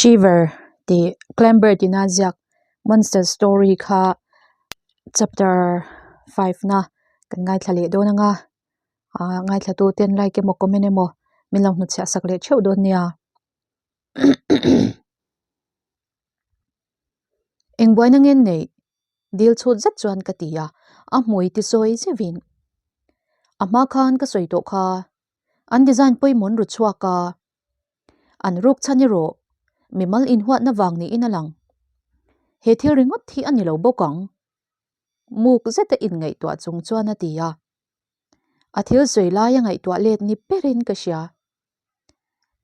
Shiver tih Clamber tina ziak monster story kha chapter 5 na kan ngaithla leh dawn anga ah ngaithla tu ten like emaw comment emaw min lo hnutchhiah sak leh theuh dawn nia. Eng buaina ngen neih dil chhut zet chuan ka ti a, a hmui ti sawi zeuhin a hma khan ka sawi tawh kha an design pawimawh an ru chhuak a, an ruk chhan erawh mimal inhuatna vang niin a lang. He thil ringawt hi a ni lo bawk ang. Muk zeta inngaihtuah chung chuan a ti a, a thil sawi laia ngaihtuah let ni berin ka hria.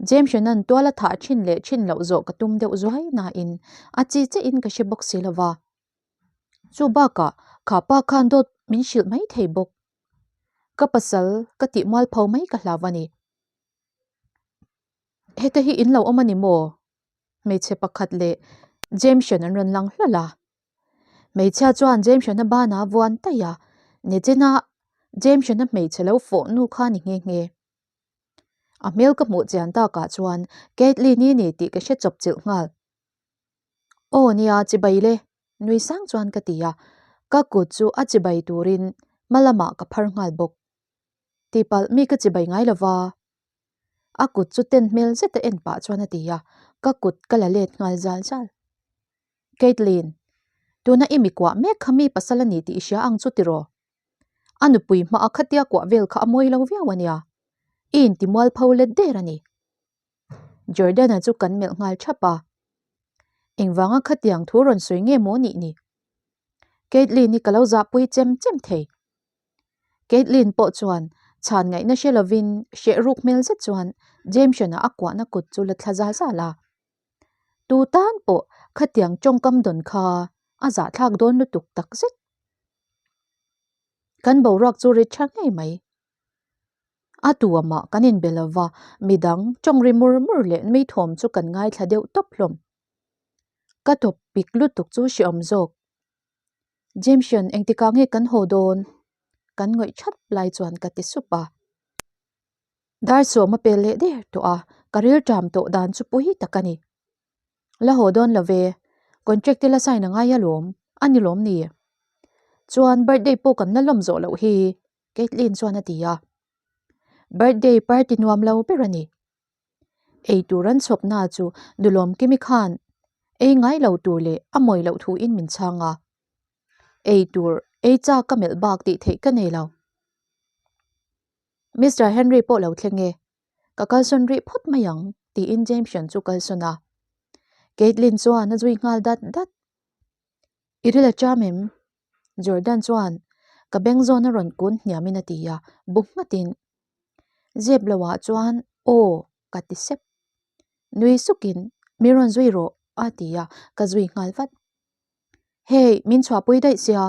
James Hrenan tual a thah thin leh thin loh zawh ka tum deuh zuai nain a chi chiahin ka hre bawk si lo va. Chu bakah kha pa khan dawt min hrilh mai thei bawk. Ka pasal ka tih mualpho mai ka hlau a ni. Heta hi in lo awm a ni maw? Hmeichhe pakhat leh James Hran an rawn lang hlawl a. Hmeichhia chuan James Hrana banah a vuan taih a, nichina James Hrana hmeichhe lo fawh nu kha ni nghe nghe. A hmel ka hmuh chian takah chuan Caitlyn i ni tih ka hre chawp chilh nghal. Aw nia, chibai le, nui sang chuan ka ti a, ka kut chu a chibai turin hma lamah ka phar nghal bawk. Tihpalh mi ka chibai ngai lova. A kut chu ten hmel zeta en pah chuan a ti a, ka kut ka la let nghal zal zal. Caitlyn, tuna i mi kuah mek kha mi pasal a ni tih i hria ang chu tiraw? A nupui hma a khatia kuah vel kha a mawi lo viau a nia. I inti mualpho let der a ni. Jordan-a chu kan melh nghal thap a. Engvanga khatiang thu rawn sawi nge maw nih ni? Caitlyn-i ka lo zahpui chem chem thei. Caitlyn pawh chuan chhan ngaihna hre lovin hreh ruk hmel zet chuan Jameson-a a kuahna kut chu la thla zal zal a. Tu tan pawh khatiang tawngkam dawn kha a zahthlak dawn lutuk tak zet. Kan boruak chu ri tha ngei mai. A tu amah kan inbe lo va, midang tawng ri mur mur leh nui thawm chu kan ngaithla deuh tawp hlawm. Ka tawp pik lutuk chu hreawm zawk. Jameson engtikah nge kan haw dawn? Kan ngawih that lai chuan ka ti sup a. Dar sawm a pel leh der tawh a, ka ril ṭam tawh dan chu pui tak a ni. La haw dawn lo ve, contract te la sign a ngai alawm, a ni lawm ni? Chuan birthday pawh kan la lawm zawh loh hi, Caitlyn chuan a ti a. Birthday party nuam lo ber a ni. Ei tur an chhawpna chu Nulawmkimi khan ei ngai lo tur leh a mawi loh thuin min chhang a. Ei tur ei chak ka melh bak tih theih ka nei lo. Mister Henry pawh lo thleng e, ka kalsawn rih phawt mai ang tiin Jameson chu kalsawn a. Caitlyn chuan a zui nghal dat dat. I ril a cham em? Jordan chuan ka beng zawn a rawn kun hniamin a ti a, bu nghatin zep loah chuan aw ka ti sep. Nui sukin mi rawn zui rawh a ti a, ka zui nghal vat. Hey, min chhuahpui daih sia,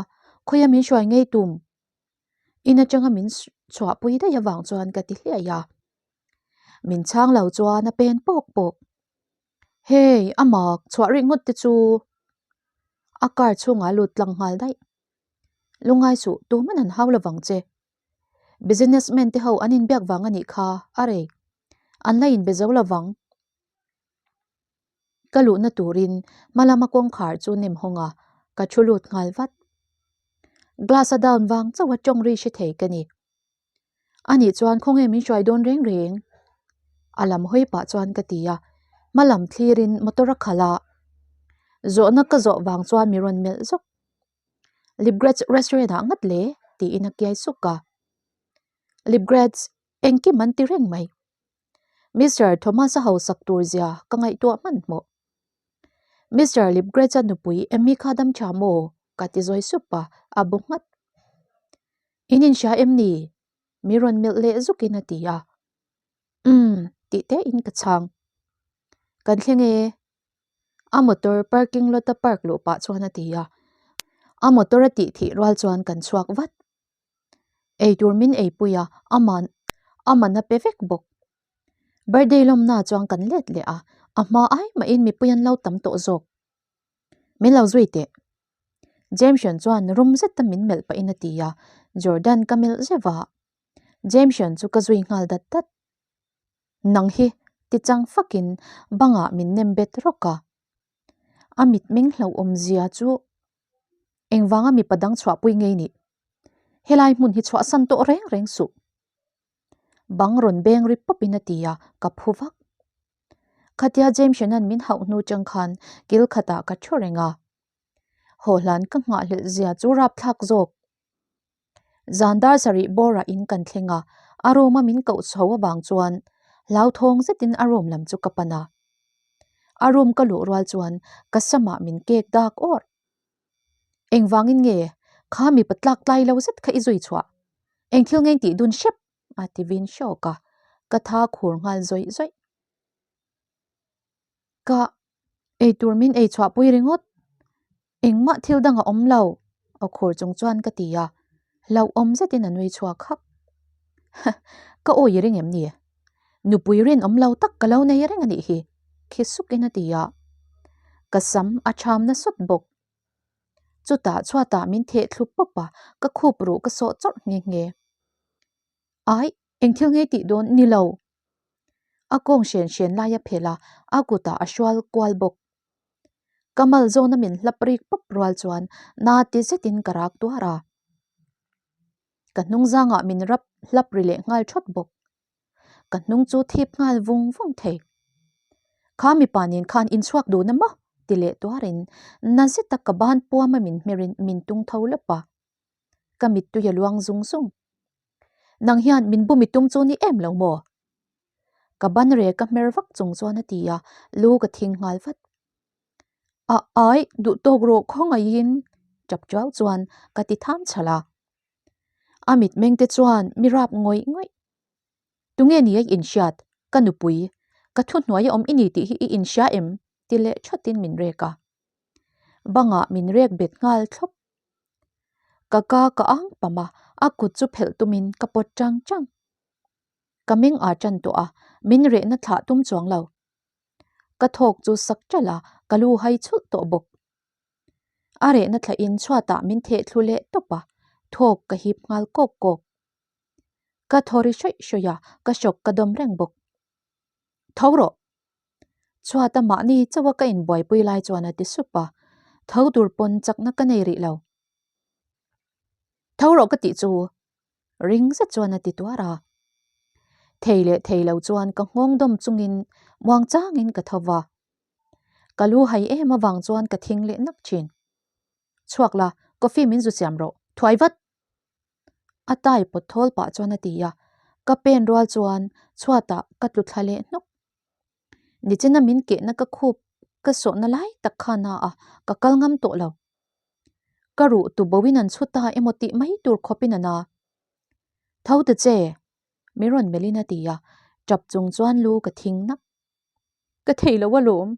khawia min hruai ngei tum? In atanga min chhuahpui daih avang chuan ka ti hliai a. Min chhang lo chuan a pen pawk pawk. Hey, a mak chhuah rih ngawt te chu a car chhungah a lut tlang nghal daih. Lungngai suh, tuman an hau lovang che. Businessman te ho an inbiak vang a nih kha, a rei. An la inbe zo lovang. Ka luhna turin hma lama kawngkhar chu nem hawng a, ka thu lut nghal vat. Glass a down vang chauh a tawng ri hre thei ka ni. Anih chuan khawnge min hruai dawn reng reng? A lam hawi pah chuan ka ti a, hma lam thlirin motor a khalh a, zawhna ka zawh vang chuan mi rawn melh zawk. Lipgrets restaurant ah ngat le tiin a kiai suk a. Lipgrets engkim an ti reng mai. Mister Thomas-a hausak tur zia ka ngaihtuah hmanhmawh. Mister Lipgrets-a nupui Emmy kha dam tha maw? ka ti zawi sup a, a bu nghat. In inhria em ni? Mi rawn melh leh zukin a ti a. Umm, tih te in ka chhang. Kan thleng e. A motor parking lot a park luh pah chuan a ti a. A motor a tih thih rual chuan kan chhuak vat. Eitur min eipui a, aman a man a pe vek bawk. Birthday lawmna chuan kan let leh a, a hma ai mahin mipui an lo tam tawh zawk. Min lo zui teh. Jameson chuan rum zeta min melh pahin a ti a, Jordan ka melh zeuh a. Jameson chu ka zui nghal dat dat. Nang hi. Ti chang fakin bangah min nem bet rawk a. A mitmeng hlauhawm zia chu engvanga mipa dang chhuahpui ngei nih? Helai hmun hi chhuahsan tawh reng reng suh. Bang rawn beng ri pawp in a ti a, ka phu vak. Khatia James Shannon min hauh hnu chang khan kil khatah ka thu reng a. Haw hlan ka nghahhlelh zia chu rapthlak zawk. Zan dar sarih bawrah in kan thleng a, a room a min koh chho avang chuan hlauthawng zetin a room lam chu ka pan a. A room ka luh rual chuan ka samah min kek dak awr. Engvangin nge kha mipa tlak tlai lo zet kha i zui chhuah? Eng thil ngeng tih dun hrep? a ti vin hrawk a, ka tha khur nghal zawih zawih. Ka eitur min ei chhuah pui ringawt, engmah thil dang a awm lo, aw khur chung chuan ka ti a, hlauhawm zetin a nui chhuak hak. Ka awi i ring em ni? Nupui rinawm lo tak ka lo nei reng a nih hi, khi sukin a ti a, ka sam a cham nasawt bawk. Chutah chhuatah min theh thlu pawp a, ka khup ruh ka sawh chawrh nghe nghe. Ai, eng thil ngei tih dawn ni lo. A kawng hren hren lai a phelh a, a kutah a hrual kual bawk. Ka mal zawna min hlap rik pawp rual chuan na ti zetin ka rak tuar a. Ka hnung zangah min rap hlap ri leh nghal thawt bawk. Ka hnung chu thip nghal vung vung thei. Kha mipa nen khan inchhuak dun a maw? ti leh tuarin na zeta ka ban puama min hmerin min tung tho lawp a. Ka mittui a luang zung zung. Nang hian min bumi tum chu ni em lo maw? Ka ban re ka hmer vak chung chuan a ti a, lu ka thing nghal vat. A ai, duh tawk rawh khawngaihin tap tuau chuan ka ti tham chhalh a. A mitmeng te chuan mi rap ngawih ngawih. Tunge ni a i inhriat? Ka nupui, ka thuhnuai a awm i ni tih hi i inhria em? ti leh thatin min rek a. Bangah min rek bet nghal thlawp. Ka ka ka ang pam a, a kut chu phelh tumin ka pawt chang chang. Ka meng a tan tawh a, min rehna thlah tum chuang lo. Ka thawk chu sak ṭalh a, ka lu hai chhulh tawh bawk. A rehna thlahin chhuatah min theh thlu leh tawp a, thawk ka hip nghal kawk kawk. Ka thaw ri hrawih hrawih a, ka hrawk ka dawm reng bawk. Tho rawh! Chhuata mahni chauha ka inbuaipui lai chuan a ti sup a, tho tur pawn chakna ka nei rih lo. Tho rawh ka tih chu! Ring zet chuan a ti tuar a. Thei leh thei lo chuan ka nghawng dawm chungin muangchangin ka tho va. Ka lu hai em avang chuan ka thing leh nak thin. Chhuak la, coffee min zu siam rawh, thuai vat! A tai pawt thawl pah chuan a ti a, ka pen rual chuan chhuatah ka tlu thla leh hnawk. Nichina min kehna ka khup ka sawhna lai tak kha na a, ka kal ngam tawh lo. Ka ruh tu boin an chhu ta emaw tih mai tur khawpin a na. Tho ta che! Mi rawn melhin a ti a, tap chung chuan lu ka thing nak. Ka thei lo alawm!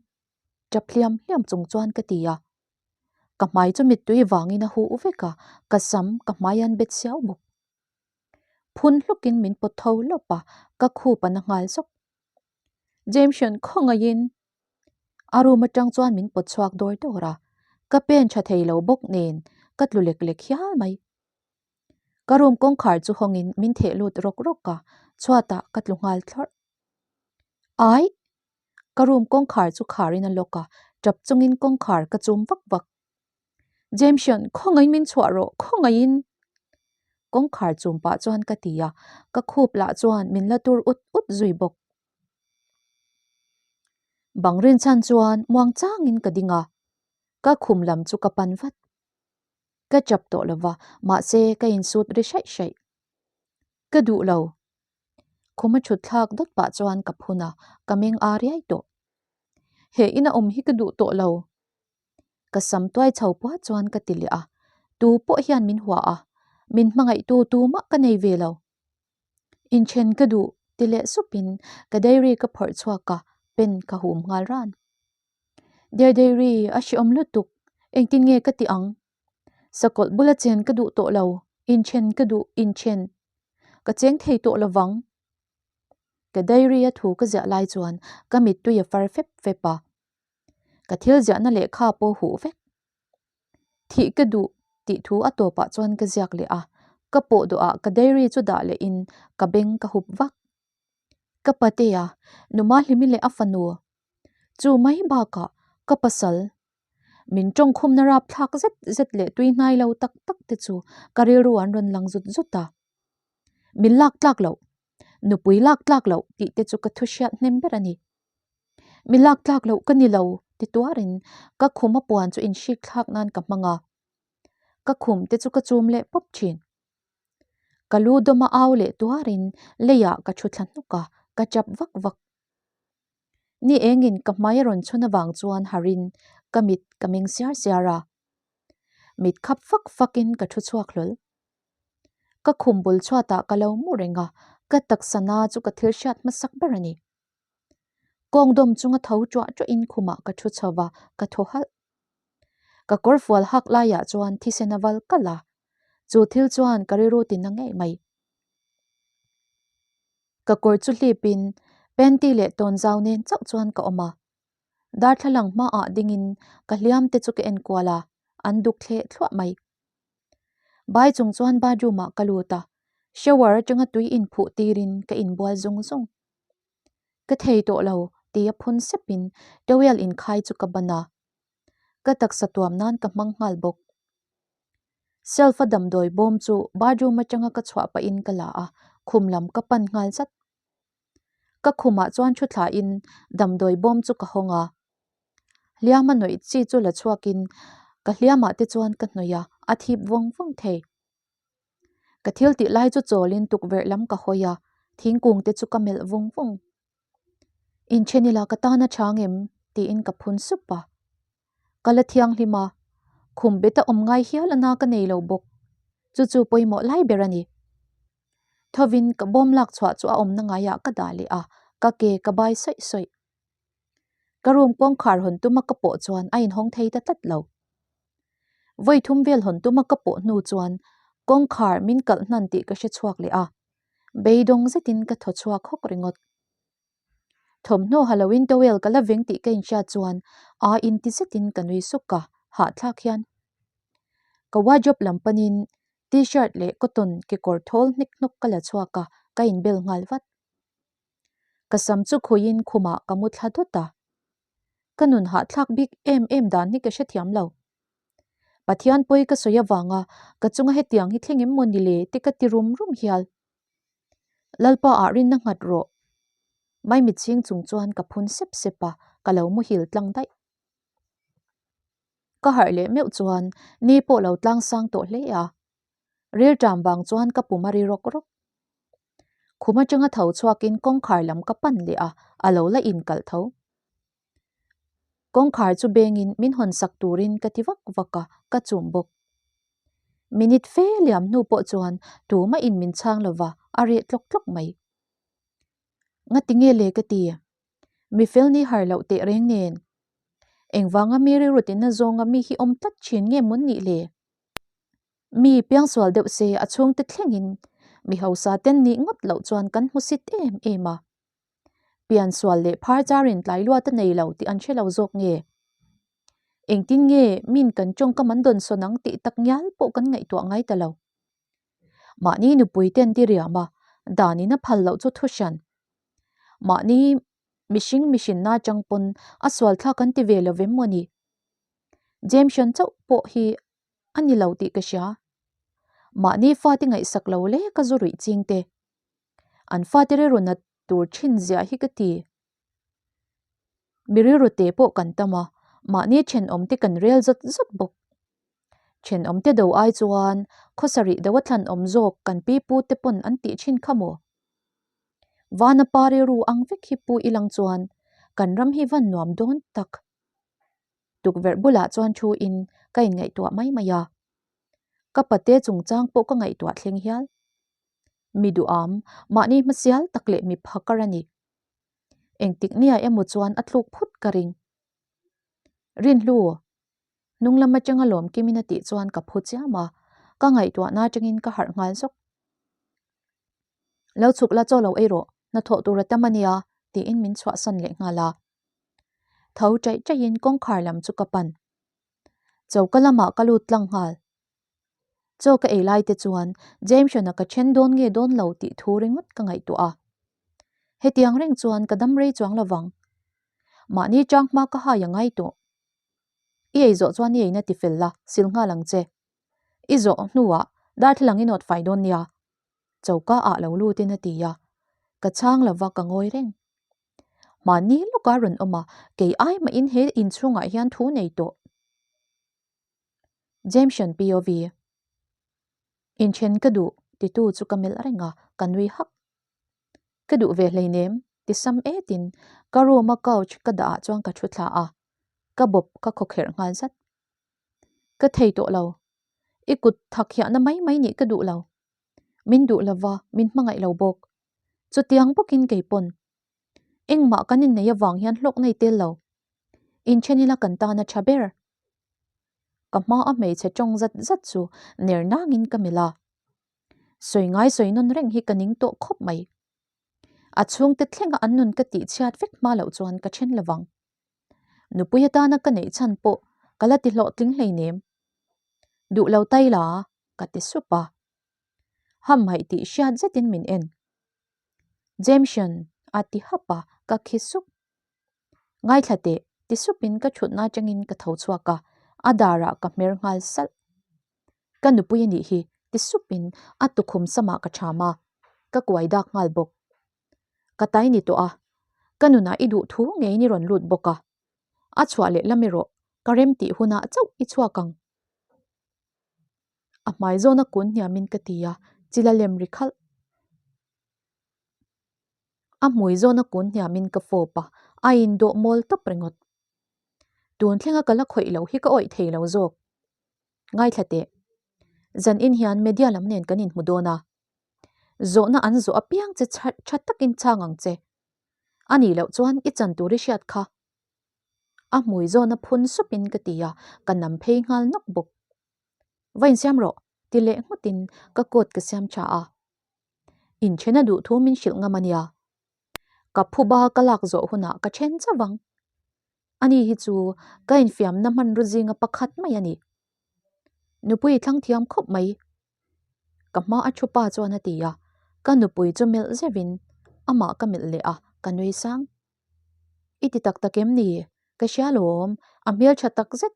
Tap hliam hliam chung chuan ka ti a. Ka hmai chu mittui vangin a huh vek a, ka sam ka hmai an bet siau bawk. Phun hlukin min pawt tho lawp a, ka khup a na nghal zawk. Jameson khawngaihin a room atang chuan min pawt chhuak dawr dawr a, ka pen tha thei lo bawk nen ka tlu lek lek hial mai. Ka room kawngkhar chu hawngin min theh lut rawk rawk a, chhuatah ka tlu nghal thlawrh. Ai! Ka room kawngkhar chu kharin a lock a, tap chungin kawngkhar ka chum vak vak. Jameson, khawngaihin min chhuah rawh, khawngaihin! Kawngkhar chum pah chuan ka ti a, ka khup lah chuan min la tur ut ut zui bawk. Bang rinchhan chuan muang changin ka ding a, ka khum lam chu ka pan vat. Ka chap tawh lo va, mahse ka insut ri hraih hraih. Ka duh lo. Khum a thut thlak dawt pah chuan ka phun a, ka meng a riai tawh. He ina awm hi ka duh tawh lo. Ka sam tuai chho puat chuan ka ti leh a, tu pawh hian min hua a, min hmangaihtu tumah ka nei ve lo. Inthen ka duh ti leh supin ka diary ka phawrh chhuak a, pen ka hum nghal ran. Dear diary, a hreawm lutuk, engtin nge ka ti ang? Sakawlh bula chen ka duh tawh lo, inthen ka duh, inthen. Ka cheng thei tawh lovang. Ka diary a thu ka ziah lai chuan ka mittui a far fep fep a. Ka thil ziahna lehkha pawh huh vek. Thih ka duh tih thu a tawpah chuan ka ziak leh a, ka pawh dawhah ka diary chu dah lehin ka beng ka hup vak. Ka patea, numa hlimi leh a fanu. Chu mai bakah ka pasal. Min tawngkhumna rapthlak zet zet leh tui hnai lo tak tak te chu ka rilru an rawn lang zut zut a. Min lak tlak loh, nupui lak tlak loh tih te chu ka thu hriat hnem ber a ni. Mi lak tlak loh ka ni lo ti tuarin ka khum a puan chu inhrik thlak nan ka hmang a. Ka khum te chu ka chum leh pawp thin. Ka lu dawma au leh tuarin leiah ka thu thla hnuk a, ka chap vak vak. Ni engin ka hmai a rawn chhun avang chuan harin ka mit ka meng siar siar a. Mit khap fak fakin ka thu chhuak hlawl. Ka khum bul chhuatah ka lo mu reng a, ka taksa na chu ka thil hriat hmasak ber a ni. Kawng dawm chunga tho ṭuah ṭuahin khumah ka ṭhu chho va, ka thaw halh. Ka kawrfual hak laiah chuan thisen a val kalh a, chu thil chuan ka rilru tin a ngei mai. Ka kawr chu hlipin panty leh tawnzau nen chauh chuan ka awm a. Darthlalang hmaah dingin ka hliam te chu ka en kual a, an duk thleh thluah mai. Bai chung chuan bathroom ah ka lut a, shower atanga tui inphuh tirin ka inbual zung zung. Ka thei tawh lo tia phun sepin towel inkhai chu ka ban a, ka taksa tuam nan ka hmang nghal bawk. Shelf a damdawi bawm chu bathroom atanga ka chhuah pahin ka la a, khum lam ka pan nghal zat. Ka khumah chuan thu thlain damdawi bawm chu ka hawng a. Hliam a nawih chi chu la chhuakin ka hliamah te chuan ka hnawih a, a thip vawng vawng thei. Ka thil tih lai chu chawlin tukverh lam ka hawi a, thingkung te chu ka melh vawng vawng. Inthen ila ka tan a chang em? tiin ka phun sup a. Ka la thianghlim a, khum bet a awm ngai hial a na ka nei lo bawk. Chu chu pawimawh lai ber a ni. Thovin ka bawm lak chhuah chu a awmna ngaiah ka dah leh a, ka ke ka bai sawih sawih. Ka room kawngkhar hawn tuma ka pawh chuan a inhawng thei ta tlat lo. Vawi thum vel hawn tuma ka pawh hnu chuan kawngkhar min kalh hnan tih ka hre chhuak leh a, beidawng zetin ka thaw chhuak hawk ringawt. Thawmhnaw ha loin towel ka la veng tih ka inhriat chuan a inti zetin ka nui suk a, hahthlak hian. Ka wardrobe lam panin t-shirt leh cotton kekawr thawl hnek hnawk ka la chhuak a, ka inbel nghal vat. Ka sam chu khuiin khumah ka mu thla dawt a. Ka nun hahthlak bik em em dan hi ka hrethiam lo. Pathian pawi ka sawi avanga ka chunga hetiang hi thleng em maw ni le te ka ti rum rum hial. Lalpa ah rinna nghat rawh. Maimit chhing chung chuan ka phun sep sep a, ka lo muhil tlang daih. Ka harh leh meuh chuan ni pawh lo tlang sang tawh hle a. Rilṭam vang chuan ka pum a ri rawk rawk. Khum atanga tho chhuakin kawngkhar lam ka pan leh a, a lo la inkalh tho. Kawngkhar chu bengin min hawn sak turin ka ti vak vak a, ka chum bawk. Minute fe liam hnu pawh chuan tumah in min chhang lova, a reh tlawk tlawk mai. Ngati nge le ka ti? Mi fel ni har loh teh reng nen. Engvanga mi rilru tina zawnga mi hi awm tlat thin nge mawn nih le? Mi piangsual deuh se a chhungte thlengin mi hausa ten nih ngawt loh chuan kan hmusit em em a. Piansual leh phar charin tlai luat a nei lo tih an hre lo zawk nge? Engtin nge min kan tawngkam an dawn sawn ang tih tak ngial pawh kan ngaihtuah ngai ta lo. Mahni nupui ten ti riam a, danin a phal loh chu thu hran. Mahni mihring mihrinna atang pawn a sual thlak an ti ve lo vem maw ni? James hran chauh pawh hi a ni lo tih ka hria. Mahni fate ngaihsak lo lek a zu ruih ching te. An fate rilru nat tur thin ziah hi ka ti. Mi rilru te pawh kan tam a, mahni thenawmte kan rel zawt zawt bawk. Thenawmte do ai chuan khawsarih deuh a thlanawm zawk kan pi pu te pawn an tih thin kha maw? Vana pa rilru ang vek hi pu ilang chuan kan ram hi van nuam dawn tak. Tukverh bulah chuan thu in ka inngaihtuah mai mai a. Ka pate chungchang pawh ka ngaihtuah thleng hial. Mi duham, mahni hmasial tak leh mi phakar a ni. Engtik nia emaw chuan a tluk phut ka ring. Rinhlu, hnung lam atanga lawm kimin a tih chuan ka phu chiam a, ka ngaihtuahna atangin ka harh nghal zawk. Lo chhuk la chaw lo ei rawh, hnathawh tur a tam a nia, tiin min chhuahsan leh nghal a. Tho chaih chaihin kawngkhar lam chu ka pan. Choka lamah ka lut tlang nghal. Chaw ka ei lai te chuan Jameson-a ka then dawn nge dawn lo tih thu ringawt ka ngaihtuah a. Hetiang reng chuan ka dam rei chuang lovang. Mahni chang hma ka hai a ngai tawh. I ei zawh chuan i eina ti fel la, sil nghal ang che. I zawh hnuah darthlalang i nawt fai dawn nia. Choka ah lo lutin a ti a, ka chhang lova ka ngawi reng. Mahni lawka rawn awm a, kei ai mahin he inchhungah hian thu nei tawh. Jameson POV. Inthen ka duh titu chu ka melh reng a, ka nui hak. Ka duh ve hleinem ti sam etin ka room a couch ka dah ah chuan ka thu thla a, ka bawp ka khawkherh nghal zat. Ka thei tawh lo, i kut thak hiahna mai mai nih ka duh lo. Min duh lova min hmangaih lo bawk. Chutiang bawkin kei pawn engmah kan inneih avang hian hlawk nei tel lo. Inthen ila kan tan a tha ber. Ka hma a hmeichhe tawng zat zat chu ner nangin ka melh a. Sawi ngai sawi nawn reng hi ka ning tawh khawp mai. A chhungte thlenga an nun ka tih chhiat vek hma loh chuan ka then lovang. Nupui atana ka neih chhan pawh ka la ti hlawhtling hleinem. Duh lo tai la ka ti sup a. Hamhaih tih hriat zetin min en. Jameson a ti hap a, ka khi sup. Ngaithla teh, ti supin ka thutna atangin ka tho chhuak a, a darah ka hmer nghal salh. Ka nupui a nih hi, ti supin a tukhum samah ka cham a, ka kuai dak nghal bawk. Ka tai ni tawh a, ka nunah i duh thu ngeiin i rawn lut bawk a, a chhuah leh lam erawh ka rem tih hunah chauh i chhuak ang. A hmai zawna kun hniamin ka ti a, chil a lem ri khalh. A hmui zawna kun hniamin ka fawp a, a indawh mawl tawp ringawt. Tun thlenga ka la khawih loh hi ka awih thei lo zawk. Ngaithla teh. Zan in hian media lam nen kan inhmu dawn a. Zawhna an zawh apiang che tha takin chhang ang che. A nih loh chuan i chan tur i hriat kha. A hmui zawna phun supin ka ti a, ka nam phei nghal nawk bawk. Va insiam rawh, ti leh nghutin ka coat ka siam tha a. Inthen a duh thu min hrilh ngam a nia. Ka phuba ka lak zawh hunah ka then chauh ang. Ani hi chu ka infiamna hmanraw zinga pakhat mai a ni. Nupui thlang thiam khawp mai. Ka hma a thu pa chuan a ti a, ka nupui chu melh zeuhin amah ka melh leh a, ka nui sang. I ti tak tak em ni? Ka hria lawm, a hmeltha tak zet.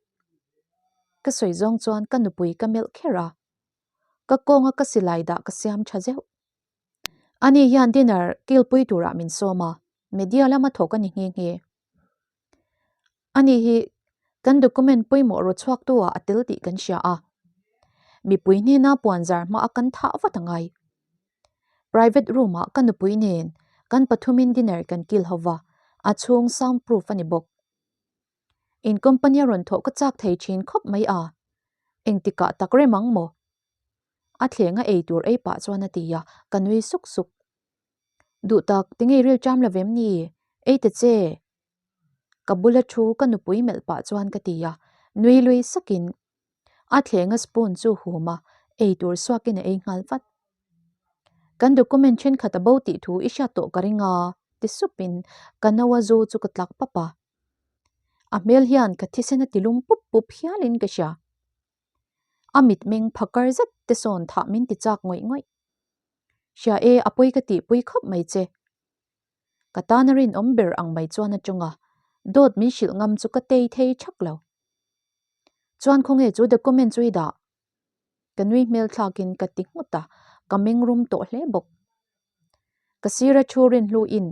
Ka sawi zawng chuan ka nupui ka melh kher a. Ka kawnga ka silai dah ka siam tha zeuh. Ani hian dinner kilpui turah min sawm a, media lama thawk a ni nghe nghe. Ani hi kan document pawimawh rawt chhuaktu ah a tel tih kan hria a. Mipui hnena puanzar hma a kan thah vat a ngai. Private room ah ka nupui nen kan pathumin dinner kan kil ho va, a chhung sound proof a ni bawk. In company a rawn thawh ka chak thei thin khawp mai a, engtikah tak rem ang maw? A thleng a ei tur ei pah chuan a ti a, ka nui suk suk. Duh tak, tinge i rilṭam lo vem ni? Ei ta che! Ka bula thu ka nupui melh pah chuan ka ti a, nui lui sakin a thleng a spoon chu hum a, ei tur suakin a ei nghal vat. Kan document thenkhat a bo tih thu i hriat tawh ka ring a, ti supin ka no a zu chu ka tlak pap a. A hmel hian ka thisen a ti lum pup pup hialin ka hria. A mitmeng phakar zet te sawn thah min ti chak ngawih ngawih. Hria e, a pawi ka tihpui khawp mai che. Ka tana rinawm ber ang mai chuan a tawng a, dawt min hrilh ngam chu ka tei thei thak lo. Chuan khawnge chu document chu i dah? Ka nui hmel thlakin ka ti nghut a, ka meng rum tawh hle bawk. Ka sira thu rinhluin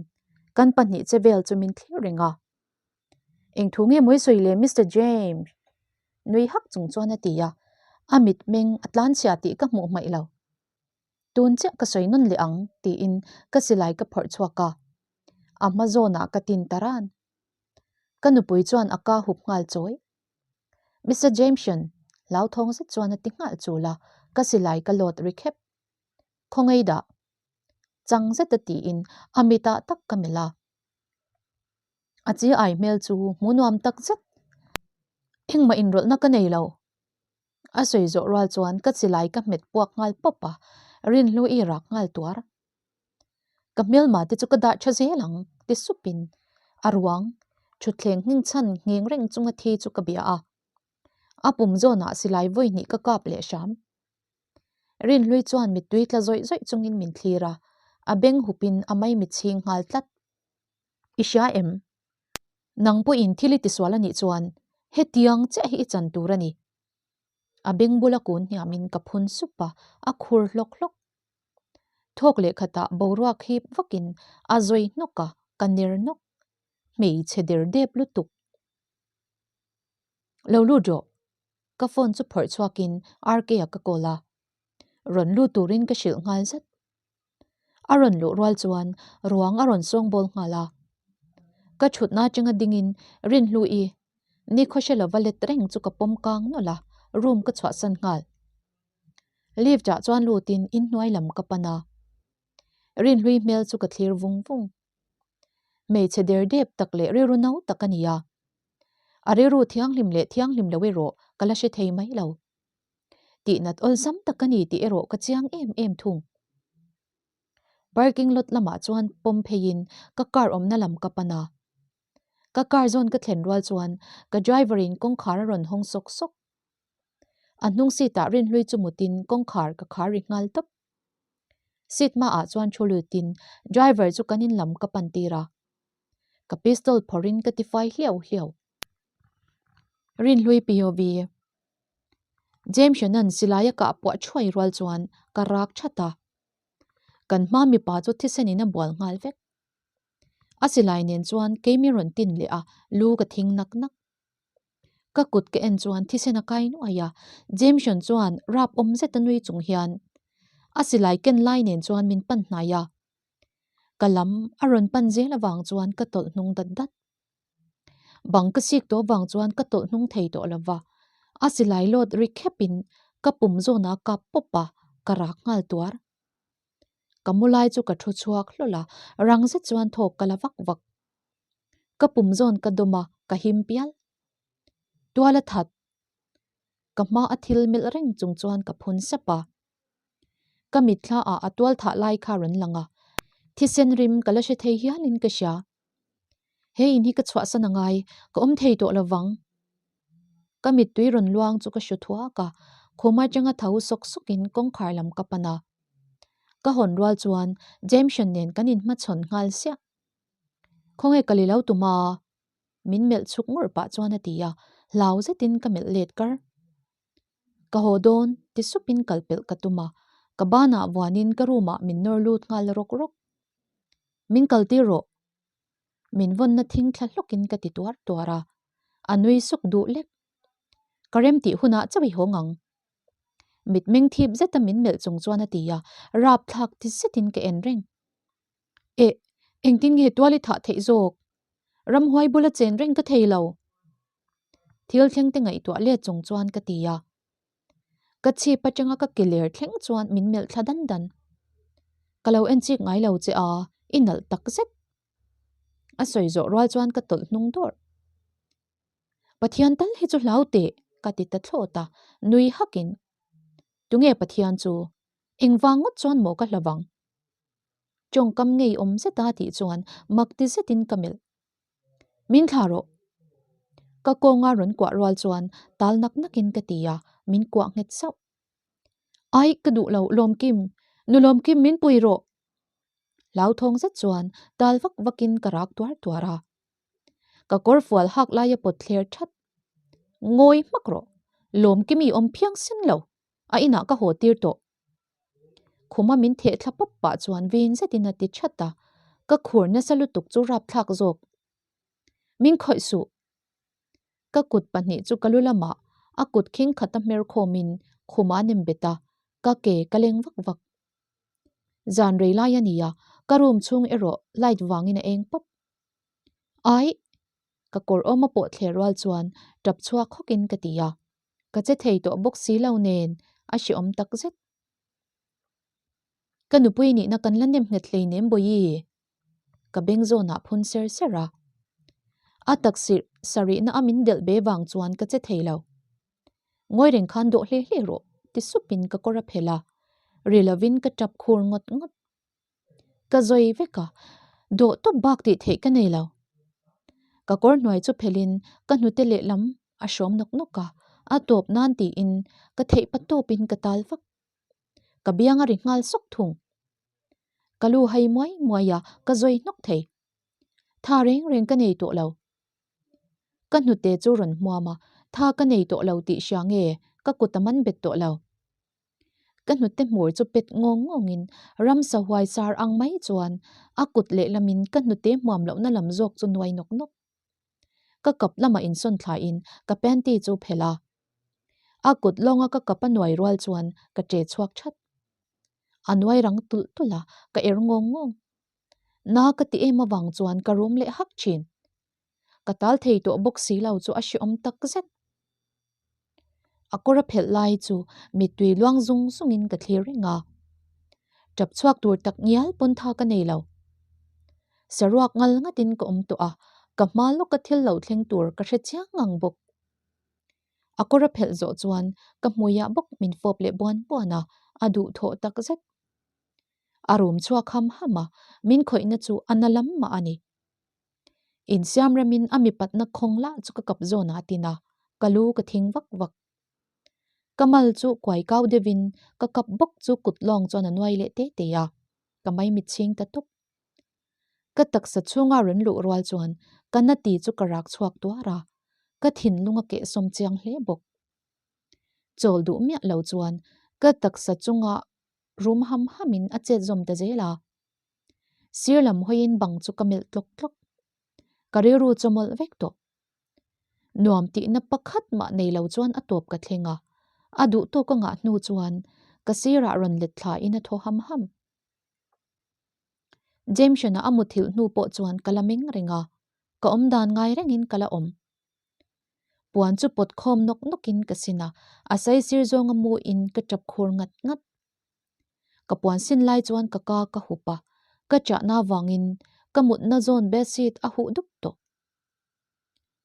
kan pahnih che vel chu min thlir reng a. Eng thu nge mawi sawi le Mister James? Nui hak chung chuan a ti a, a mitmeng a tlanchhia tih ka hmuh hmaih lo. Tun chiah ka sawi nawn leh ang tiin ka silai ka phawrh chhuak a, a hma zawnah ka tin ta ran. Ka nupui chuan a ka hup nghal chawi. Mister Jameson, hlauthawng zet chuan a ti nghal chul a, ka silai ka load ri khep. Khawngaih dah. Chang zeta tiin a mitah tak ka melh a. A chi ai hmel chu hmu nuam tak zet. Engmah inrawlhna ka nei lo. A sawi zawh rual chuan ka chilai ka hmet puak nghal pawp a, Rinhlu i rak nghal tuar. Ka hmelma te chu ka dah tha zel ang, ti supin a ruang thutthleng nghingchhan ngheng reng chunga thi chu ka bia a. A pum zawnah silai vawi hnih ka kap leh hram. Rinhlui chuan mittui tla zawih zawih chungin min thlir a, A beng hupin a maimichhing nghal tlat. I hria em? Nang pawhin thil i tisual a nih chuan hetiang chiah hi i chan tur a ni. A beng bula kun hniamin ka phun sup a, a khur hlawk hlawk. Thawk leh khatah boruak hip vakin a zawi hnawk a, ka ner nawk. Hmeichhe der dep lutuk. Lo lut rawh. Ka phone chu phawrh chhuakin RK-a ka call a. Rawn lut turin ka hrilh nghal zat. A rawn luh rual chuan ruang a rawn sawngbawl nghal a. Ka thutna atanga dingin Rinhlu-i nikhaw hre lova let reng chu ka pawm kang nawlh a, room ka chhuahsan nghal. Lift ah chuan lutin inhnuai lam ka pan a. Rinhlui hmel chu ka thlir vung vung. Hmeichhe der dep tak leh rilru no tak a ni a. A rilru thianghlim leh thianghlim lo erawh ka la hre thei mai lo. Tihnat awlsam tak a ni tih erawh ka chiang em em thung. Parking lot lamah chuan pawm pheiin ka car awmna lam ka pan a. Ka car zawn ka thlen rual chuan ka driver in kawngkhar a rawn hawng sawk sawk. A hnung seat ah rinhlui chu mutin kawngkhar ka khar ri nghal tawp. Seat hmaah chuan thu lutin driver chu kan in lam ka pan tir a. Ka pistol phawrhin ka tifai hliau hliau. Rinhlui POV. James Shannon silai a kah puah thuai rual chuan ka rak that a. Kan hma mipa chu thisen in a bual nghal vek. A silai nen chuan keimi rawn tin leh a, lu ka thing nak nak. Ka kut ka en chuan thisen a kai nuai a, Jameson chuan rap awm zet a nui chung hian a silai ken lai nen chuan min pan hnai a. Ka lam a rawn pan zel avang chuan ka tawlh hnung dat dat. Bang ka sik tawh avang chuan ka tawlh hnung thei tawh lo va, a silai lawt ri khep in ka pum zawnah a kap pawp a, ka rak nghal tuar. Ka mu lai chu ka thu chhuak hlawl a, rang zet chuan thawk ka la vak vak. Ka pum zawn ka dawm a, ka him pial. Tual a that. Ka hma a thil melh reng chung chuan ka phun sap a. Ka mitthla ah a tual thah lai kha rawn lang a, thisen rim ka la hre thei hialin ka hria. He in hi ka chhuahsan a ngai, ka awm thei tawh lo vang. Ka mittui rawn luang chu ka hru thuak a, khum atanga tho sawk sawkin kawngkhar lam ka pan a. Ka hawn rual chuan Jameson nen kan inhmachhawn nghal siah. Khawnge ka li lo tum a? Min melh chhuk ngawrh pah chuan a ti a, hlau zetin ka melh let kar. Ka haw dawn ti supin kal pelh ka tum a, ka banah vuanin ka room ah min nawr lut nghal rawk rawk. Min kal tir rawh. Min vawnna thing thla hlawkin ka ti tuar tuar a, a nui suk duh lek. Ka rem tih hunah chauh i hawng ang. Mitmeng thip zeta min melh chung chuan a ti a, rapthlak ti zetin ka en reng. Eh, engtin nge tual i thah theih zawk? Ramhuai bula chen reng ka thei lo. Thil thleng te ngaihtuah let chung chuan ka ti a. Ka chhip atanga ka ke ler thleng chuan min melh thla dan dan. Ka lo en chik ngai lo che a, i nalh tak zet. A sawi zawh rual chuan ka tawlh hnung dawrh. Pathian tal hi chu hlau teh, ka ti ta thlawt a, nui hakin. Tunge Pathian chu? Engvang ngawt chuan maw ka hlavang? Tawngkam ngei awm zet a tih chuan mak ti zetin ka melh. Min thlah rawh. Ka kawnga rawn kuah rual chuan tal nak nakin ka ti a, min kuah nghet sauh. Ai, ka duh lo, Lawmkim. Nu Lawmkim, min pui rawh. Hlauthawng zet chuan tal vak vakin ka rak tuar tuar a. Ka kawr fual hak laia pawt thler that. Ngawi hmak rawh. Lawmkimi awm phiang sen lo. A inah ka haw tir tawh. Khuma min theh thla pawp pah chuan vin zetin a ti that a, ka khur nasa lutuk chu rapthlak zawk. Min khawih suh. Ka kut pahnih chu ka lu lamah a kut khing khata hmer khawmin khuma a nem bet a, ka ke ka leng vak vak. Zan rei lai a ni a, ka room chhung erawh light vangin a eng pawp. Aih! Ka kawr awma pawh thler rual chuan tap chhuak hawkin ka ti a. Ka che thei tawh bawk si lo nen a hreawm tak zet. Ka nupui nihna kan la nem nghet hleinem Bawihi. Ka beng zawnah phun ser ser a. A taksirh sarihna a min delh be vang chuan ka che thei lo. Ngawi reng khan dawh hle hle rawh ti supin ka kawr a phelh a, ri lovin ka tap khur ngawt ngawt. Ka zawi vek a, dawh tawp bak tih theih ka nei lo. Ka kawr hnuai chu phelhin ka hnute lehlam a hrawm nawk nawk a, a tawp nan tiin ka theih pa tawpin ka tal vak. Ka biang a ri nghal sawk thung. Ka lu hai muai muai a, ka zawi hnawk thei. Tha reng reng ka nei tawh lo. Ka hnute chu rawn hmuam a, tha ka nei tawh lo tih hria nge ka kut a man bet tawh lo. Ka hnute hmur chu pet ngawng ngawngin ramsa huai sar ang mai chuan a kut lehlamin ka hnute hmuam lohna lam zawk chu nuai nawk nawk. Ka kap lamah insawn thlain ka panty chu phelh a. A kut lawnga ka kap a nuai rual chuan ka ṭe chhuak ṭhat. A nuai rang tulh tulh a, ka er ngawng ngawng. Na ka ti em avang chuan ka rum leh hak ṭhin. Ka tal thei tawh bawk si lo chu a hrehawm tak zet. A kawr a phelh lai chu mittui luang zung zungin ka thlir reng a. Tap chhuak tur tak ngial pawn tha ka nei lo. Saruak ngal ngatin ka awm tawh a, ka hma lawka thil lo thleng tur ka hre chiang ngang bawk. A kawr a phelh zawh chuan ka hmuiah bawk min fawp leh buan buan a, a duhthawh tak zet. A rum chhuak ham ham a, min khawihna chu a na lam mah a ni. Insiam remin a mipatna khawng lah chu ka kap zawn a tin a, ka lu ka thing vak vak. Ka mal chu kuai kau deuhin ka kap bawk chu kut lawng chuan a nuai leh te te a, ka maimit chhing ta tawp. Ka taksa chhunga rawn luh rual chuan ka na ti chu ka rak chhuak tuar a, ka thinlung a kehsawm chiang hle bawk. Chawl duh miah lo chuan ka taksa chunga rum ham hamin a chet zawm ta zel a. Sir lam hawiin bang chu ka melh tlawk tlawk. Ka rilru chaw mawlh vek tawh. Nuam tihna pakhat mah nei lo chuan a tawp ka thleng a, a duh tawk a ngah hnu chuan ka sirah rawn let thlain a thaw ham ham. Jameson-a a muthilh hnu pawh chuan ka la meng reng a, ka awm dan ngai rengin ka la awm. Puan chu pawt khawm nawk nawkin ka sin a, a saisir zawnga muin ka tap khur ngat ngat. Ka puan sin lai chuan ka ka ka hup a, ka chahna vangin ka mutna zawn bedsheet a huh dup tawh.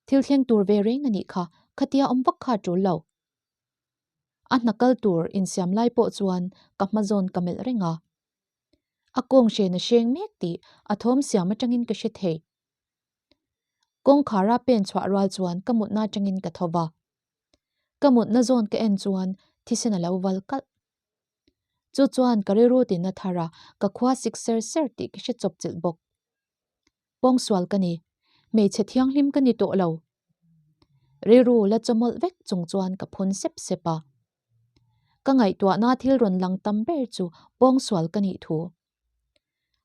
Thil thleng tur ve reng a nih kha, khatia awm vak kha a tul lo. A hna kal tur insiam lai pawh chuan ka hma zawn ka melh reng a. A kawng hren a hreng mek tih a thawm siam atangin ka hre thei. Kawngkhara pen chhuah rual chuan ka mutna atangin ka tho va. Ka mutna zawn ka en chuan thisen a lo val kalh. Chu chuan ka rilru tina thar a, ka khua sik ser ser tih ka hre chawp chilh bawk. Pawngsual ka ni, hmeichhe thianghlim ka ni tawh lo. Rilru la chawmawlh vek chung chuan ka phun sep sep a. Ka ngaihtuahna thil rawn lang tam ber chu pawngsual ka nih thu.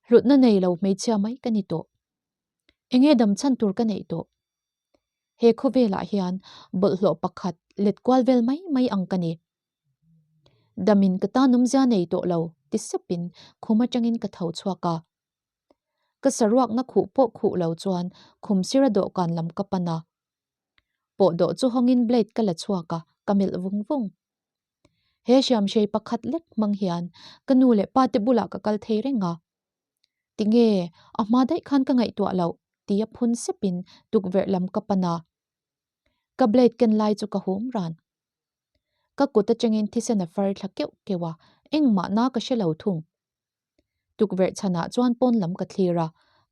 Hlutna nei lo hmeichhia mai ka ni tawh. Enge dam chhan tur ka neih tawh? He khawvelah hian bawlhhlawh pakhat let kual vel mai mai ang ka ni. Damin ka tan awmzia nei tawh lo ti sepin khum atangin ka tho chhuak a. Ka saruakna khuh pawh khuh lo chuan khum sira dawhkan lam ka pan a. Pawh dawh chu hawngin blade ka la chhuak a, ka melh vung vung. He hriamhrei pakhat lek hmang hian ka nu leh pa te bulah ka kal thei reng a. Tinge a hma daih khan ka ngaihtuah loh tia phun sepin tukverh lam ka pan a. Ka blade ken lai chu ka hum ran. Ka kut atangin thisen a far thla keuh keuh a, engmah na ka hre lo thung. Tukverh chhanah chuan pawn lam ka thlir a,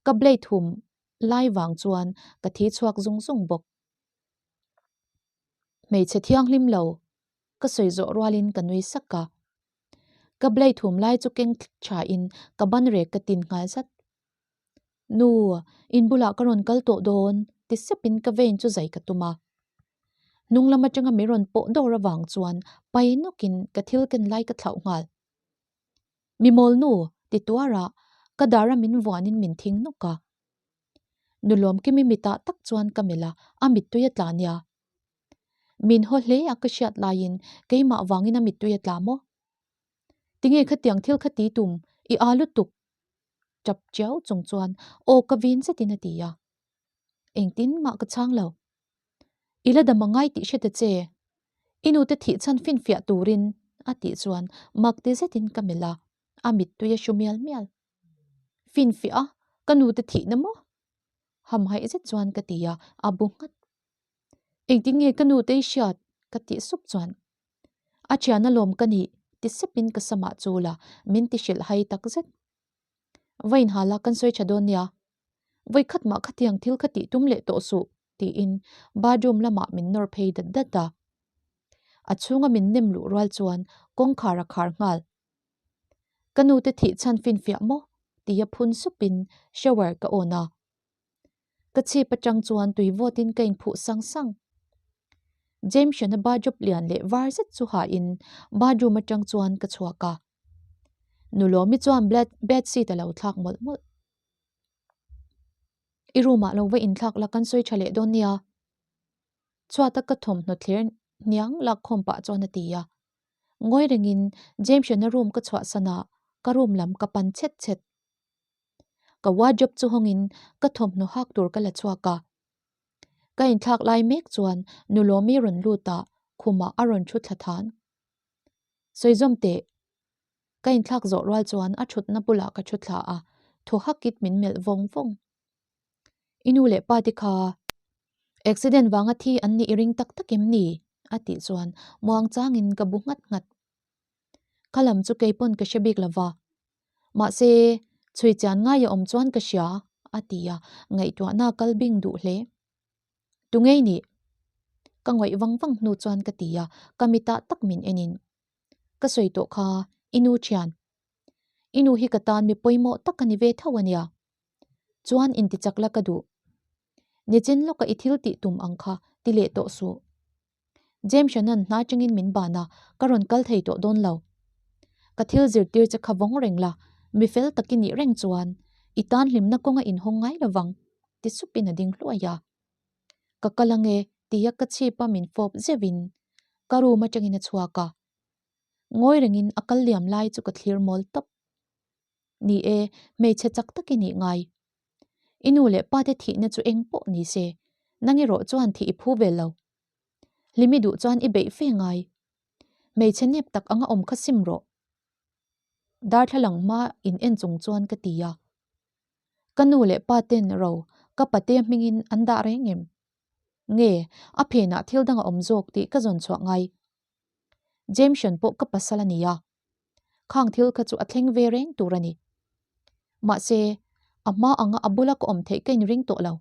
ka blade hum lai vang chuan ka thi chhuak zung zung bawk. Hmeichhe thianghlim lo ka sawi zawh rualin ka nui sak a. Ka blade hum lai chu keng thain ka ban rek ka tin nghal zat. Nu, in bulah ka rawn kal tawh dawn ti sepin ka vein chu zai ka tum a. Hnung lam atanga min rawn pawh dawr avang chuan pai nawkin ka thil ken lai ka thlauh nghal. Mi mawl nu ti tuar a, ka dara min vuanin min thing nawk a. Nu Lawmkimi mitah tak chuan ka melh a, a mittui a tla nia. Min haw hle a ka hriat laiin keimah vangin a mittui a tla maw? Tinge khatiang thil kha ti tum i aa lutuk? Tap chiau chung chuan aw ka vin zetin a ti a. Engtin mah ka chhang lo. I la dam a ngai tih hre ta che. I nute thih chhan finfiah turin a tih chuan mak ti zetin ka melh a, a mittui a hru mial mial. Finfiah a, ka nute thihna maw? Hamhaih zet chuan ka ti a, a bu nghat. Engtin nge ka nute i hriat? ka tih sup chuan a thian alawm ka nih ti sepin ka samah chul a, min ti hrilh hai tak zet. Va inhal a, kan sawi tha dawn nia. Vawikhat mah khatiang thil kha tih tum leh tawh suh tiin bathroom lamah min nawr phei dat dat a. A chhunga min nem luh rual chuan kawngkhar a khar nghal. Ka nute thih chhan finfiah maw? Tia phun supin shower ka on a. Ka chhip atang chuan tui vawtin ka inphuh sang sang. Jameson-a bathrobe lian leh var zet chu hahin bathroom atang chuan ka chhuak a. Nulawmi chuan bedsheet a lo thlak mawlh mawlh. I room ah lo va inthlak la kan sawi tha leh dawn nia. Chhuata ka thawmhnaw thler hniang lakkhawm pah chuan a ti a. Ngawi rengin Jameson-a room ka chhuahsan a, ka room lam ka pan chhet chhet. Ka wardrobe chu hawngin ka thawmhnaw hak tur ka la chhuak a. Ka inthlak lai mek chuan Nulawmi rawn lut a, khumah a rawn thu thla than. Sawi zawm teh. Ka inthlak zawh rual chuan a thutna bulah ka thu thla a, thaw hakit min melh vawng vawng. I nu leh pa te kha accident vanga thi an nih i ring tak tak em ni? a tih chuan muang changin ka bu nghat nghat. Kha lam chu kei pawn ka hre bik lova. Mahse, chhui chian ngai a awm chuan ka hria, a ti a, ngaihtuahna kal bing duh hle. Tu ngei nih? Ka ngawih vang vang hnu chuan ka ti a, ka mitah tak min enin. Ka sawi tawh kha, i nu thian. I nu hi ka tan mi pawimawh tak a ni ve tho a nia. Chuan intichak la ka duh. Nichin lawka i thil tih tum ang kha ti leh tawh suh. James Shannon hna chungin min ban a, ka rawn kal thei tawh dawn lo. Ka thil zirtir che kha vawng reng la, mi fel tak i nih reng chuan i tan hlimna kawnga inhawng ngai lovang, ti supin a ding hluai a. Ka kal ange tia ka chhip a min fawp zeuhin ka room atangin a chhuak a. Ngawi rengin a kal liam lai chu ka thlir mawl tawp. Ni e, hmeichhe chak tak i nih ngai. I nu leh pa te thihna chu eng pawh ni se, nang erawh chuan thih i phu vel lo. Hlimi duh chuan i beih fe ngai. Hmeichhe nep tak anga awm kha sim rawh. Darthlalang hma in en chung chuan ka ti a. Ka nu leh pa ten ro ka pate hmingin an dah reng em? Nge, a phenah thil dang a awm zawk tih ka zawn chhuah ngai. Jameson pawh ka pasal a ni a. Khang thil kha chu a thleng ve reng tur a ni. Mahse, a hma anga a bula ka awm theih ka inring tawh lo.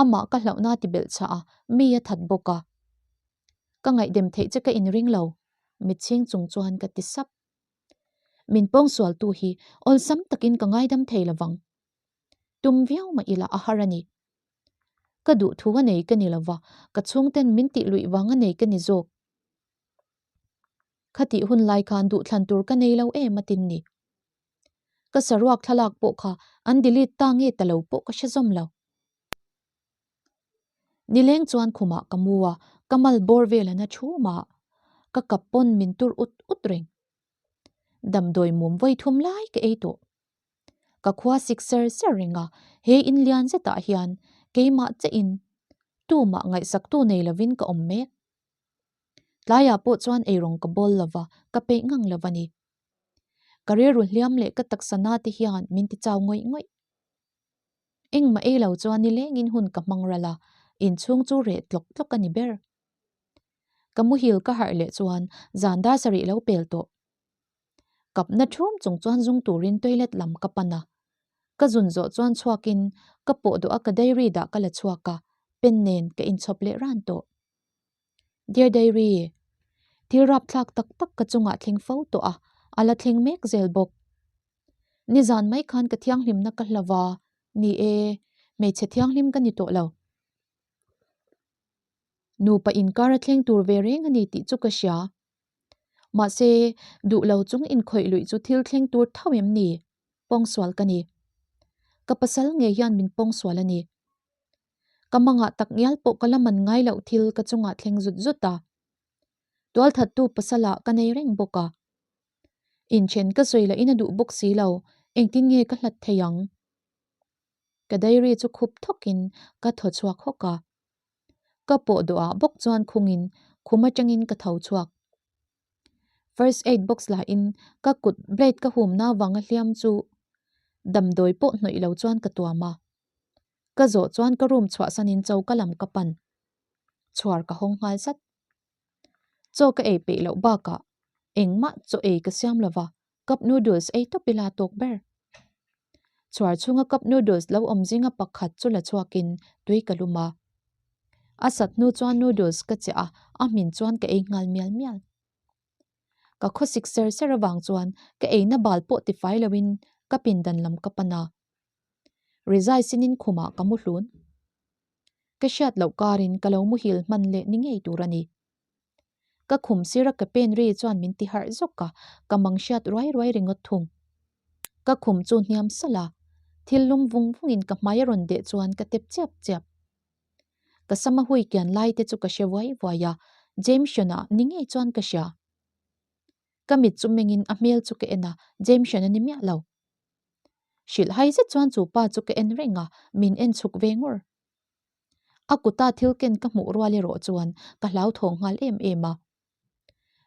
Amah ka hlauhna ti belh chhah a, mi a that bawk a. Ka ngaihdem theih che ka inring lo, mitchhing chung chuan ka ti sap. Min pawngsualtu hi awlsam takin ka ngaidam thei lovang. Tum viau mah ila a har a ni. Ka duh thu a nei ka ni lova, ka chhungten min tih luih vang a nei ka ni zawk. Khatih hun lai khan duhthlan tur ka nei lo em atin ni. Ka saruak thlalak pawh kha an delete ta nge ta lo pawh ka hre zawm lo. Nileng chuan khumah ka mu a, ka mal bawr vel a na thu mah. Ka kap pawn min tur ut ut reng. Damdawi mum vawi thum lai ka ei tawh. Ka khua sik ser ser reng a, he in lian zetah hian keimah che in tumah ngaihsaktu nei lovin ka awm mek. Tlaiah pawh chuan eirawng ka bawl lova, ka peih ngang lo a ni. Ka rilru hliam leh ka taksa na te hian min ti chau ngawih ngawih. Engmah ei lo chuan nilengin hun ka hmang ral a, inchhung chu reh tlawk tlawk a ni ber. Ka muhil ka harh leh chuan zan dar sarih lo pel tawh. Kapna thum chung chuan zung turin toilet lam ka pan a. Ka zun zawh chuan chhuakin ka pawh duh a ka diary dah ka la chhuak a, pen nen ka inchhawp leh ran tawh. Dear Diary, thil rapthlak tak tak ka chungah thleng fo tawh a, a la thleng mek zel bawk. Nizan mai khan ka thianghlimna ka hlau a, ni e, hmeichhe thianghlim ka ni tawh lo. Nupa inkar a thleng tur ve reng a ni tih chu ka hria. Mahse, duh lo chung inkhawih luih chu thil thleng tur tho em ni? Pawngsual ka ni. Ka pasal ngei hian min pawngsual a ni. Ka mangah tak ngial pawh ka la man ngai loh thil ka chungah thleng zut zut a. Tualthattu pasalah ka nei reng bawk a. Inthen ka sawi lahin a duh bawk si lo, engtin nge ka hlat thei ang? Ka diary chu khup thawkin ka thaw chhuak hawk a. Ka pawh dawhah bawk chuan khungin khum atangin ka tho chhuak. First aid box lahin ka kut blade ka humna vanga hliam chu damdawi pawh hnawih lo chuan ka tuam a. Ka zawh chuan ka room chhuahsanin choka lam ka pan. Chhuar ka hawng nghal zat. Chaw ka ei peih loh bakah engmah chaw ei ka siam lova, cup noodles ei tawp ila tawk ber. Chhuar chhunga cup noodles lo awm zinga pakhat chu la chhuakin tui ka lum a. A sat hnu chuan noodles ka chiah a, a hmin chuan ka ei nghal mial mial. Ka khawsik ser ser avang chuan ka eina bal pawh tifai loin ka pindan lam ka pan a. Rizai sinin khumah ka mu hlun. Ka hriat loh karin ka lo muhil hman leh ni ngei tur a ni. Ka khum sira ka pen ri chuan min ti harh zawk a, ka mang hriat ruai ruai ringawt thung. Ka khum chu hniam salh a, thil lum vung vungin ka hmai a rawn deh chuan ka tep chiap chiap. Ka sama hui kian lai te chu ka hre vuai vuai a, Jameson-a ni ngei chuan ka hria. Ka mit chu mengin a hmel chu ka en a, Jameson a ni miah lo. Hrilh hai zet chuan chu pa chu ka en reng a, min en chhuk ve ngur. A kuta thil ken ka hmuh rual erawh chuan ka hlauthawng nghal em em a.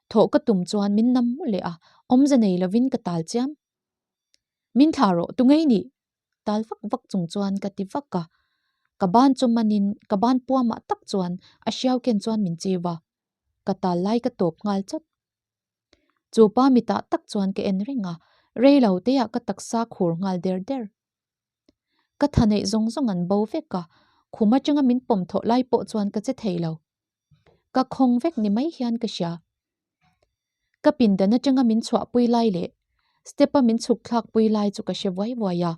Thawh ka tum chuan min nam mu leh a, awmze nei lovin ka tal chiam. Min thlah rawh, tu ngei nih? Tal vak vak chung chuan ka ti vak a. Ka ban chu manin ka ban puamah tak chuan a hriau ken chuan min chiu a. Ka tal lai ka tawp nghal chawt. Chu pa mitah tak chuan ka en reng a, rei lo teah ka taksa khur nghal der der. Ka tha neih zawng zawng an bo vek a, khum atanga min pawm thawh lai pawh chuan ka che thei lo. Ka khawng vek ni mai hian ka hria. Ka pindan atanga min chhuahpui lai leh step a min chhuk thlakpui lai chu ka hre vuai vuai a.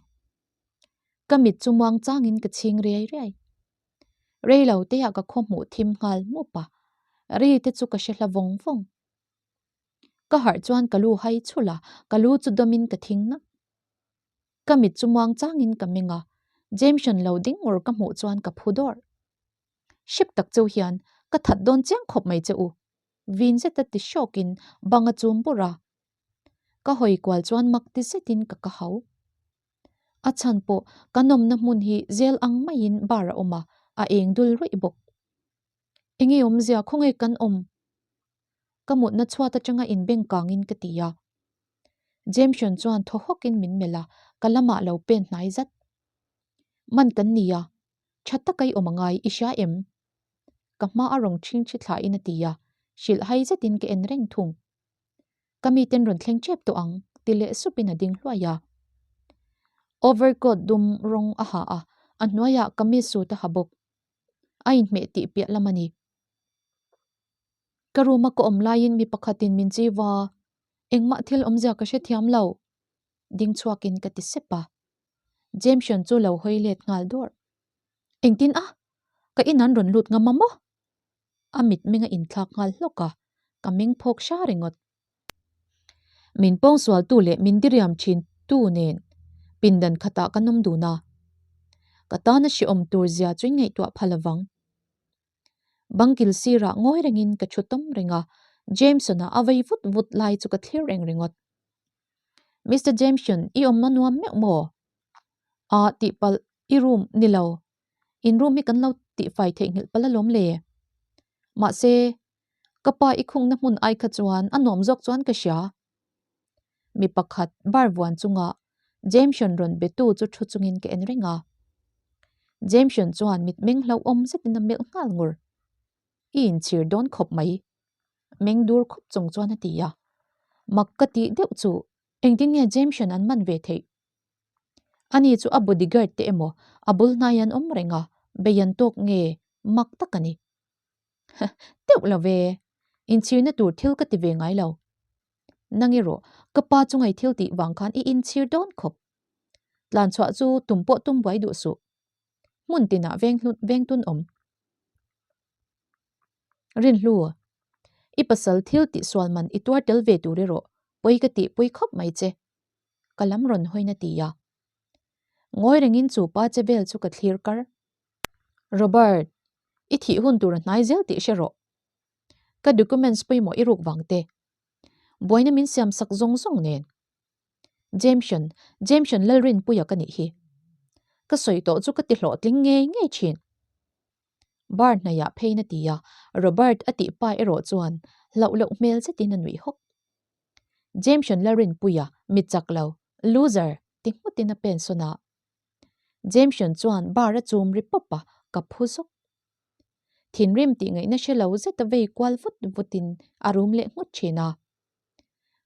Ka mit chu muang changin ka chhing riai riai. Rei lo teah ka khaw hmuh thim nghal mup a, ri te chu ka hre hla vawng vawng. Ka harh chuan ka lu hai chhulh a, ka lu chu dawmin ka thing nak. Ka mit chu muang changin ka meng a, Jameson lo ding ngur ka hmuh chuan ka phu dawrh. Hrep tak cheu hian ka that dawn chiang khawp mai che u. Vin zeta ti hrawkin bang a chum bur a. Ka hawi kual chuan mak ti zetin ka ka hau. A chhan pawh ka nawmna hmun hi zel ang maiin bar a awm a, a eng dul ruih bawk. Enge awmzia khawnge kan awm? Ka mutna chhuat atanga inbeng kangin ka ti a. Jameson chuan thaw hawkin min melh a, ka lamah lo pen hnai zat. Man kan ni a, tha taka i awm angai, i hria em? Ka hma a rawng chhingchhi thlahin a ti a, hrilh hai zetin ka en reng thung. Ka miten rawn thleng tep tawh ang, ti leh supin a ding hluai a. Overcoat dum rawng a ha a, a hnuaiah kamis suit a ha bawk. A inhmeh tih piah lam a ni. Ka room a ka awm laiin mi pakhatin min chi va, engmah thil awmzia ka hrethiam lo. Ding chhuakin ka ti sep a. Jameson chu lo hawi let nghal dawrh. Engtin a? Ka in an rawn lut ngam a maw? A mitmeng a inthlak nghal hlawk a, ka meng phawk hra ringawt. Min pawngsualtu leh min diriam thin tu nen pindan khatah kan awm dun a. Ka tana hrehawm tur zia chu in ngaihtuah phal avang. Bangkil sirah ngawi rengin ka thu tawm reng a, Jameson-a a vei vut vut lai chu ka thlir reng ringawt. Mister Jameson, i awmna nuam meuh maw? Ah, tihpalh, i room ni lo. In room hi kan lo tihfai theihnghilh palh alawm le. Mahse, ka pa i khungna hmun ai kha chuan a nuam zawk chuan ka hria. Mi pakhat bar vuan chunga Jameson rawn betu chu thu chungin ka en reng a. Jameson chuan mitmeng hlauhawm zetin a melh nghal ngur. I inchhir dawn khawp mai. Meng dur khawp chung chuan a ti a. Mak ka tih deuh chu engtin nge Jameson an man ve theih? Ani chu a bodyguard te emaw a bul hnai an awm reng a, bei an tawk nge mak tak a ni. Teuh lo ve, inchhirna tur thil ka ti ve ngai lo. Nang erawh ka pa chungai thil tih vang khan i inchhir dawn khawp. Tlan chhuah chu tum pawh tum buai duh suh. Hmun tinah veng veng tun awm. Rinhlu, i pasal thil tih sual man i tuar tel ve tur erawh pawi ka tih pui khawp mai che. Ka lam rawn hawi na ti a. Ngawi rengin chu pa che vel chu ka thlir kar. Robert, i thih hun tur a hnai zel tih hre rawh. Ka documents pawimawh i ruk vang te. Buaina min siam sak zawng zawng nen. Jameson, Jameson Lalrinpuia ka nih hi. Ka sawi tawh chu ka ti hlawhtling ngei ngei thin. Bar hnaihah pheiin a ti a, Robert a tih pa erawh chuan hlauh loh hmel zetin a nuih hawk. Jameson Lalrinpuia mi chak lo, loser, ti nghutin a pen sawn a. Jameson chuan bar a chum ri pawp a, ka phu zawk. Thinrim tih ngaihna hre lo zeta vei kual vut vutin a rum leh nghut thin a.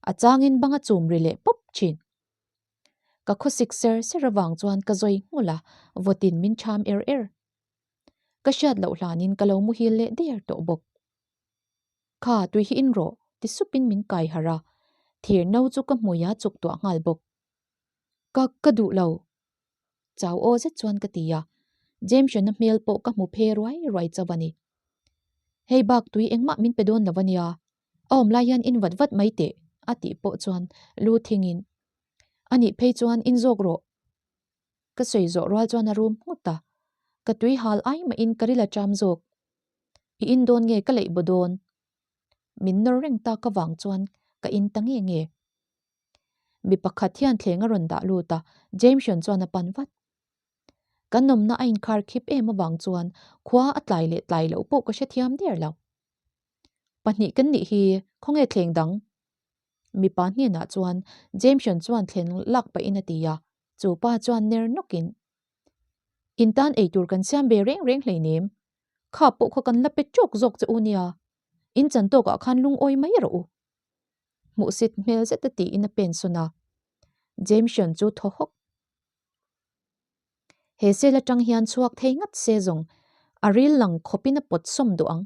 A changin bang a chum ri leh pawp thin. Ka khawsik ser ser avang chuan ka zawi nghulh a, vawtin min cham er er. Ka hriat loh hlanin ka lo muhil leh der tawh bawk. Kha tui hi in rawh ti supin min kai harh a, thir no chu ka hmui a chuk tuah nghal bawk. Ka ka duh lo. Chau aw zet chuan ka ti a, Jameson-a hmel pawh ka hmu phe ruai ruai chauh a ni. Hei bak tui engmah min pe dawn lo a nia, a awm lai hian in vat vat mai teh a tih pawh chuan lu thingin a nih phei chuan in zawk rawh. Ka sawi zawh rual chuan a rum nghut a, ka tui hal ai mahin ka ril a cham zawk. I in dawn nge ka leih baw dawn? Min nawr reng tak avang chuan ka in ta nge nge. Mi pakhat hian thleng a rawn dah lut a, Jameson chuan a pan vat. Kan awmna a inkhar khip em avang chuan khua a tlai leh tlai loh pawh ka hrethiam der lo. Pahnih kan nih hi khawnge thleng dang? Mipa hnenah chuan Jameson chuan thleng lak pahin a ti a, chu pa chuan ner nawkin, In tan eitur kan siam ve reng reng hleinem, kha pawh kha kan la pe tawk zawk che u nia, in chan tawkah khan lungawi mai rawh u. Hmuhsit hmel zeta tiin a pen sawn a, Jameson chu thaw hawk. He cell atang hian chhuak thei ngat se zawng a ril lang khawpin a pawt sawm duh ang.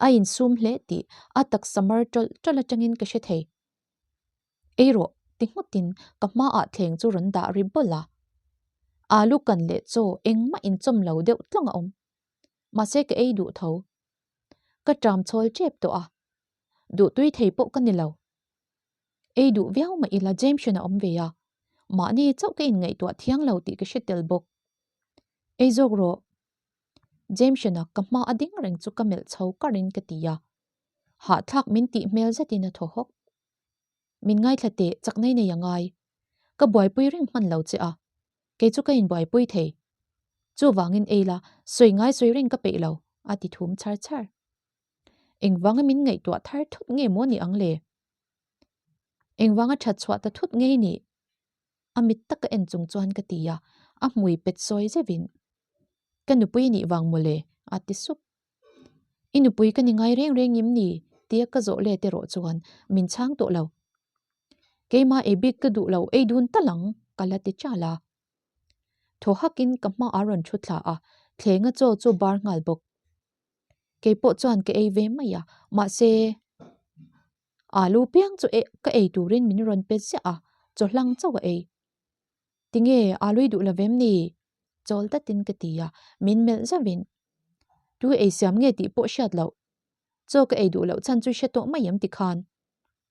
A insum hle tih a taksa mar tawlh tawlh atangin ka hre thei. Ei rawh ti nghutin ka hmaah thleng chu rawn dah ri bawlh a. Alu kan leh chaw engmah inchawm lo deuh tlawng a awm. Mahse ka ei duh tho. Ka ṭam chhawl ṭep tawh a. Duhtui thei pawh ka ni lo. Ei duh viau mah ila Jameson a awm ve a, mahni chauh ka inngaihtuah thiang lo tih ka hre tel bawk. Ei zawk rawh. Jameson-a ka hma a ding reng chu ka melh chho karin ka ti a. Hahthlak min tih hmel zetin a thaw hawk. Min ngaithla teh chak nei nei a ngai. Ka buaipui reng hman lo che a, kei chu ka inbuaipui thei. Chuvangin ei la, sawi ngai sawi reng ka peih lo, a ti thum char char. Engvanga min ngaihtuah thar thut nge maw ni ang le? Engvanga that chhuah ta thut ngei ni? A mit taka en chung chuan ka ti a, a hmui pet sawi zeuhin, Ka nupui nih vang maw le? a ti sup. I nupui ka ni ngai reng reng em ni? tia ka zawh let erawh chuan min chhang tawh lo. Keimah ei bik ka duh lo ei dun tal ang, ka la ti chal a. Thaw hakin ka hmaah rawn thu thla a, thlenga chaw chu bar nghal bawk. Kei pawh chuan ka ei ve mai a, mahse alu piang chu eh ka ei turin min rawn pe ziah a, chaw hlang chauh a ei. Tinge alu i duh lo vem ni? Chawl tatin ka ti a, min melh zauhin Tu ei siam nge tih pawh hriat loh. Chaw ka ei duh loh chhan chu hre tawh mai em tikhan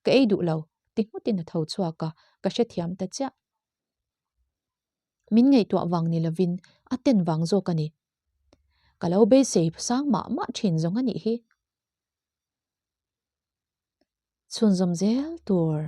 ka ei duh lo ti nghutin a tho chhuak a, ka hrethiam ta chiah. Min ngaihtuah vang ni lovin a ten vang zawk a ni. Ka lo beisei sang mah mah thin zawng a nih hi. Chhunzawm zel tur.